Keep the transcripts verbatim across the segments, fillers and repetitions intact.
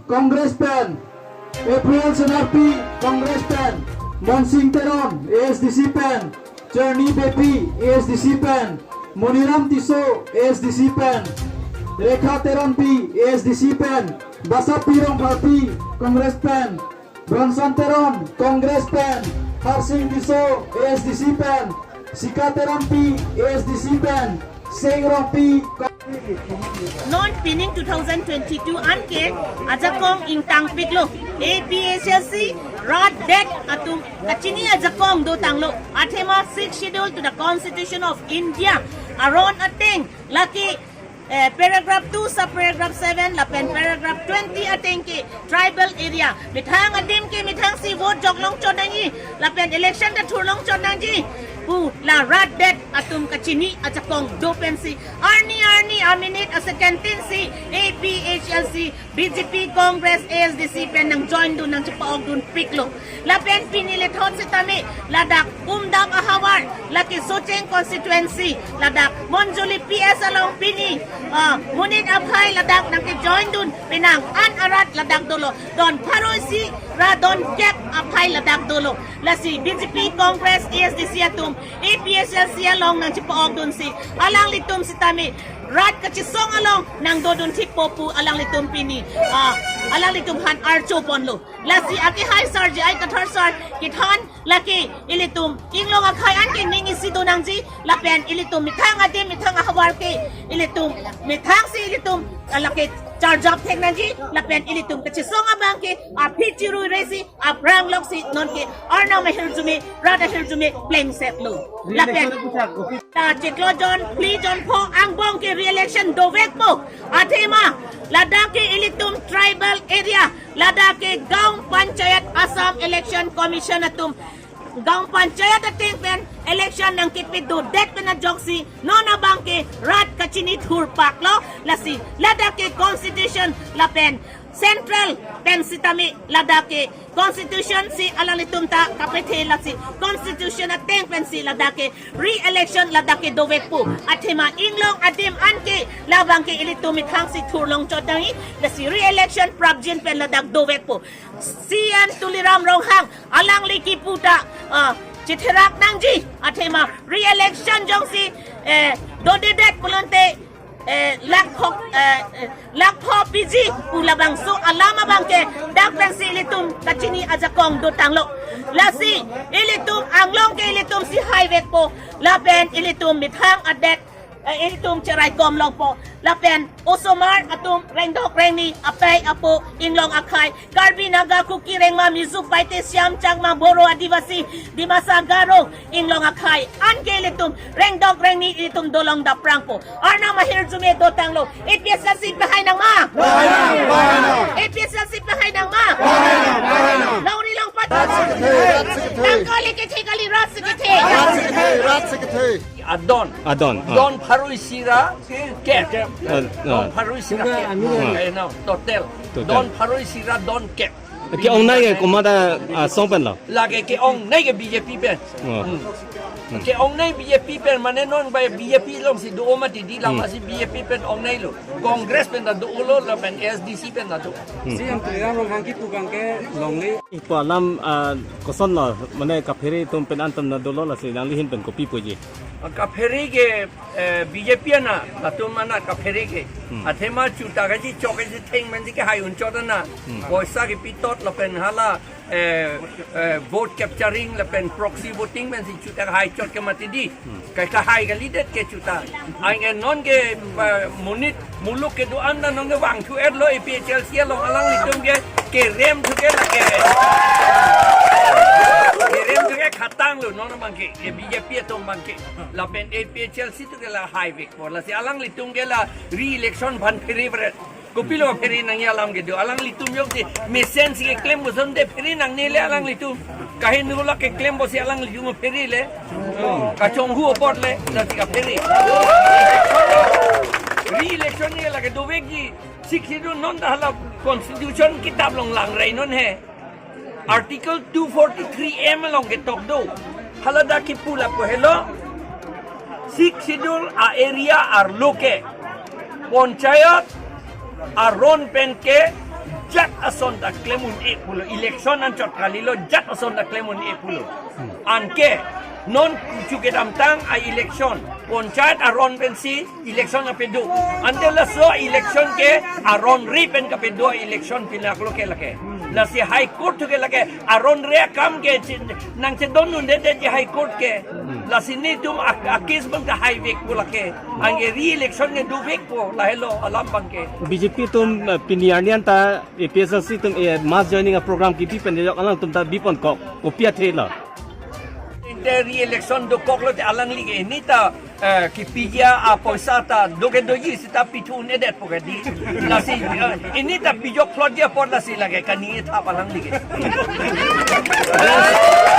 Congress pen, April Senarpi, Congress pen, Monsing Teron, A S D C pen, Cherni Beypi, A S D C pen, Moniram Tisso, A S D C pen, Rekha Teronpi, A S D C pen, Basapi Rongpharpi, Congress pen, Bronson Teron, Congress pen, Harsing Tisso, A S D C pen, Sika Teronpi, A S D C pen, Seng Rongpi, Non pining two thousand twenty-two anke ajakong ingtangpiklo. A P H L C rat det atum kachini ajakong dotanglo. Athema Sixth Schedule to the Constitution of India aron ateng lake, eh, paragraph two, sub paragraph seven lapen paragraph twenty ateng ke tribal area, methang adim ke methangsi vote joklong chot nangji lapen election ta thurlong chot nangji pu la rat det atum kachini ajakong do pensi arni arni aminit asecond tin si A P H L C, B J P, Congress, A S D C pen nangjoin dun nangchepa-ok dunpiklo. Lapen pini lethot sitame ladak Umdam ahavar lake Socheng constituency, ladak Monjuli P S along pini, ah, monit aphai ladak nangkejoin dun penang an arat ladak dolo, don pharo isi ra don kep aphai ladak dolo. Lasi B J P, Congress, A S D C atum A P H L C along nangchepa-ok dunsi alanglitum sitame rat kachesong along nangdodun thikpo pu alanglitum pini, ah, alanglitum han archo ponlo. Lasi akehai sar J I Kathar sar kethan lake ilitum inglong akhai anke ning isi do nangji lapen ilitum methang adim methang ahavar ke ilitum methangsi ilitum, ah, lake charjap thek nangji lapen ilitum kachesong abang ke aphi chirui resi aphrang loksi nonke Arnam ahirjume, rat ahirjume plengsetlo. Lapen ta chiklo jon, phli jon pho angbong ke re-election dovekpo. Athema ladak ke ilitum tribal area, ladak ke Gaon Panchayat Assam Election Commission atum Gaon Panchayat ateng pen election nangkepi dodet pen ajoksi non abang ke rat kachini thurpaklo. Lasi ladak ke constitution lapen central pen sitame ladak ke constitution si alanglitum ta kapethe, lasi constitution ateng pensi ladak ke re-election ladak ke dovekpo. Athema inglong adim anke labang ke ilitum methangsi thurlong chot nangji, lasi re-election prapjin pen ladak dovekpo. C M Tuliram Ronghang alangli kipu ta, ah, chetherak nangji. Athema re-election jongsi, eh, dodedet pulote, eh, lakpho, eh, eh, lakpho piji pu labangso alam abang ke dak pensi ilitum kachini ajakong dotanglo. Lasi ilitum anglong ke ilitum si haivekpo lapen ilitum methang adet, eh, ilitum cheraikom longpo lapen osomar atum rengdok rengni apei apo inglong akhai Karbi, Naga, Kuki, Rengma, Mizo, Paite, Siam, Chakma, Boro, Adivasi, Dimasa, Garo, inglong akhai anke ilitum rengdok rengni ilitum dolong daprangpo. Arnam ahirjume dotanglo. A P H L C pahai nangma? Pahai nang, pahai nang. A P H L C pahai nangma? Pahai nang, pahai nang. Longri longpat. Rat si kethe, rat si kethe. Tangka le kethe kali, rat si kethe. Rat si kethe, rat si kethe. Adon. Adon, ah. Don pharo isi ra kep. Ah, ah. Don pharo isi ra kep. Ah. Eh, no, total. Total. Don pharo isi ra don kep. Ke-ongnei ke komat asong pen lo? Lake ke-ongnei ke B J P pen. Oh. Hmm. Ke-ongnei B J P pen, mane non ba B J P alongsi do-o mati di, hmm, lama si B J P pen ongnei lo. Congress pen ta do-olo lapen A S D C pen ta do. Hmm. Si yang Tuliram Ronghang kipu abang ke longle. Ipo alam, ah, kosonlo, mane kaphere atum pen antam na dolo, lasi nangli ahin pen kopi puji? Ah, kaphere ke, eh, B J P anat, latum anat kaphere ke. Hmm. Athema chuta kachichok kachitheng pensi kehai unchot anat. Hmm. Poisa kepi tot lapen hala, eh, eh, vote capturing lapen proxy voting pensi chuta kehai chot ke mati di. Hmm. Ke kahai kalidet ke chuta. Anke non ke, eh, monit muluk kedo-an ta non ke vangthu-etlo, A P H L C along alanglitum ke kerem thu ke lake. Kerem thu ke khatanglo non abang ke, ke B J P atum abang ke. Lapen A P H L C thu ke la haivekpo. Lasi alanglitum ke la re-election aphan phere bret. Kopilo phere nangji alam kedo, alanglitum joksi mesen si keklempo asonte phere nangne le alanglitum. Kaheno la keklempo si alanglitum phere le. Kachonghu apot le, lasi kaphere. Re-election ke lake dovekji, Sixth Schedule non ta hala constitution kitap along langrei non he. Article two forty-three M along ketok do. Hala dak kipu lapu helo. Sixth Schedule a-area arlo ke panchayat aron pen ke J Son ta klem un-e pulo, election anchot kalilo, jat ason ta klem un-e pulo. Anke non kuchu kedamtang a-election, panchayat aron pensi election kapedo. Ante laso election ke aron ri pen kapedo election pinaklo ke lake. Lasi High Court thu ke lake aron ri akam ke chi-, nangchedon un-edet ji High Court ke. Lasi netum a, a-case bang ta haivekpo lake. Anke re-election ke dovekpo, lahelo alam bang ke. B J P atum, eh, pini arni anta A P H L C atum, eh, mass joining a-program kipi pen jok alangtum ta biponkok. Kopi athe lo? Ante re-election dokoklo te alangli ke neta, eh, kipiji apoisa ta do ke doji seta pithu un-edetpo ke di. Lasi, eh, neta pijok plot ji apot lasi lake kani thap alangli ke.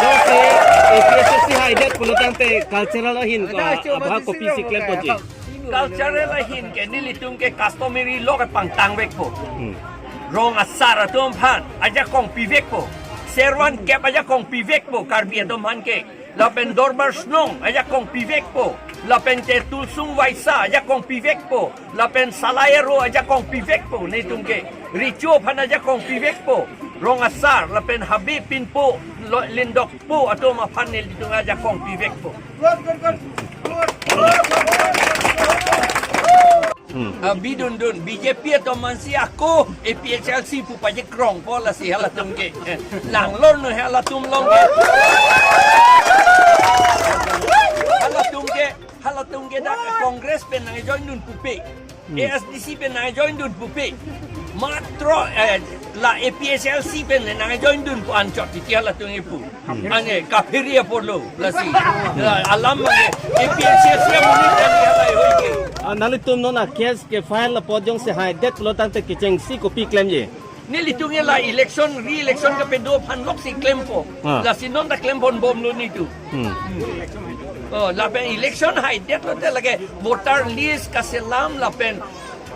Jongsi A P H L C haidet pulo tangte cultural ahin ko abha kopisi klemponji? Cultural ahin ke nelitum ke customary law ke pangtangvekpo. Hmm. Rong asar atum aphan ajakong pivekpo. Servan kep ajakong pivekpo Karbi atum aphan ke. Lapen Dorbar Shnong ajakong pivekpo. Lapen te Tulsung Vaisa ajakong pivekpo. Lapen Salai Aro ajakong pivekpo netum ke. Recho aphan ajakong pivekpo. Rong asar lapen habe pinpo lo, lindokpo atum aphan nelitum ajakong pivekpo. Hmm. Ah, bidundun, B J P atum mansi ako A P H L C pu pajekrongpo lasi halatum ke. Eh, langlor no halatum along ke. Halatum ke, halatum ke dak Congress pen nangjoindun pupe. Hmm. A S D C pen nangjoindun pupe. Matro, eh, la A P H L C pen nangjoindun pu anchot titi halatum ipu. Ane kaphere apotlo lasi. La alam ane A P H L C amonit kali halai hoi ke. Ah, nanglitum non a-case ke file apot jongsi haidet pulo tangte kechengsi kopi klemji? Nelitum ke la election, re-election kapedo aphan loksi klempo. Ah. Lasi non ta klemponbomlo netum. Hmm. Oh, lapen election haidetlo te lake voter list kaselam lapen,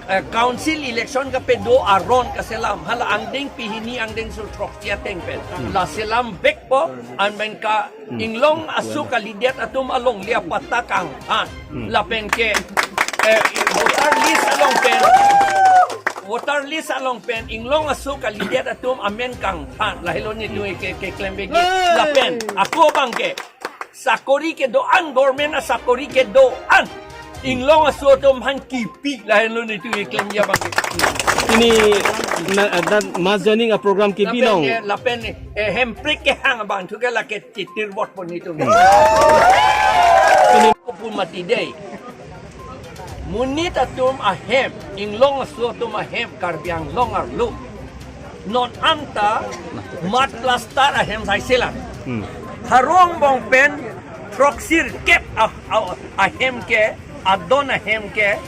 eh, council election kapedo aron kaselam. Hala angdeng pehini angdengso throksi ateng pen. Hmm. La selamvekpo, anpen ka Hmm. inglong aso kalidet atum alongle apatta kangphan. Hmm. Lapen ke, eh, voter list along pen, voter list along pen inglong aso kalidet atum amen kangphan. Lahelo netum ke, ke klembegi. Hey! Lapen ako abang ke sakori kedo-an, government asakori kedo-an inglong aso atum aphan kipi, lahelo netum ke klemji abang ke. Pini na, na mass joining a-program kipi Lapen long. ke, lapen, eh, Hemprek kehang abang thu ke lake titirvotpo netum. Pini ko pu mati dei. Monit atum ahem, inglong aso atum ahem, Karbi Anglong arlo. Non anta mud plaster ahem jaiselang. Hmm. Harong angbong pen throksi kep a, a, ahem ke, adon ahem ke,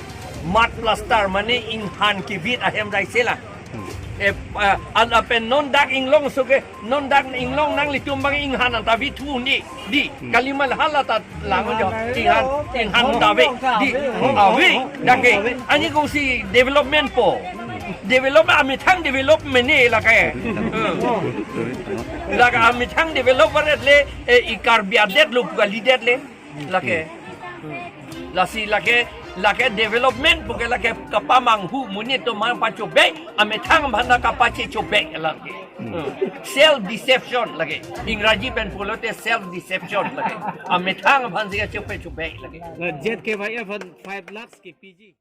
mud plaster mane inghan kivit ahem jaiselang. Hmm. Eh, ah, an apen non dak inglong aso ke, non dak inglong nanglitum abang inghan anta vithu ni, di, Hmm. kalima hala ta lang jo, inghan, inghan ta ave, di, ave, dak ke, ani kongsi development po, develop amethang development ne lake, Hmm. lake amethang develop varet le, eh, i Karbi adet lo pu kalidet le, lake, lasi lake, lake development pu ke lake kapamanghu monit atum aphan pachobei, amethang aphan ta kapachechobei lake. Hmm. Self deception lake. Ingraji pen pulote self deception lake. Amethang aphan si kachepe chobei lake. Na Z K Y F aphan five lakhs kipiji.